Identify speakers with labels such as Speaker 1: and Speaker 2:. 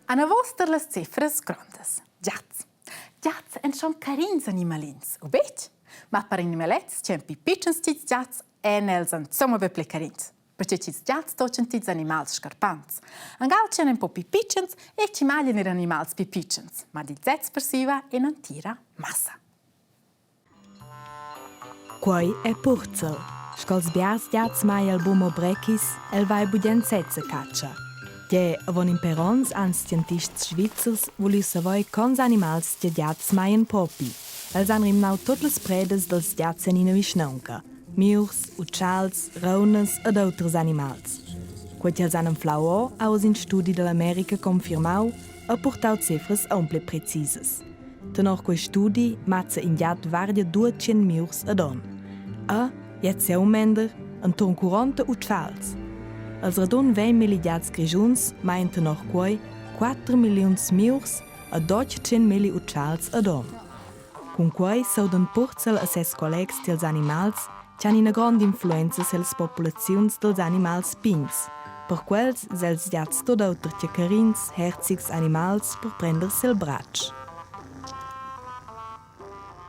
Speaker 1: Anavos tar las cifras grondas. Giats. Giats èn schon carins animalins, u betg? Ma per animalets ch'èn pli pitschens ch'ils giats èn els insomma be pli carins. Perche ch'ils giats tochan tils animals scarpants. Angal ch'èn ün po pli pitschens e chi maglian er animals pli pitschens, ma dils sezs persiva in'entira massa.
Speaker 2: Quei è Purzel. Sco'ls biars giats mai el buc mo brechis, el vai bugen sez a catscha. Gie, avon in per onns han scientists svizzers vuliu saver cons animals che giats maien propi. Els han rimnau tut las predas dals giats en ina vischnaunca, miurs, utschals, raunas ed auters animals. Quei ch'els han anflau ora ha oz in studi dall'America confirmau e purtau cefras aunc pli precisas. Tenor quei studi mazza in giat varga 200 miurs ad onn. E, jet seu mender, enturn 40 utschals. Els radund vegn milli giats grischuns mein tenor quei 4 milliuns miurs e 800 milli utschals ad onn. Cun quei s'audan Purzel e ses collegs tiels animals ch'han ina gronda influenza sillas populaziuns dals animals pigns. Per quels els giats tut auter che carins, herzigs animals per prender sil bratsch.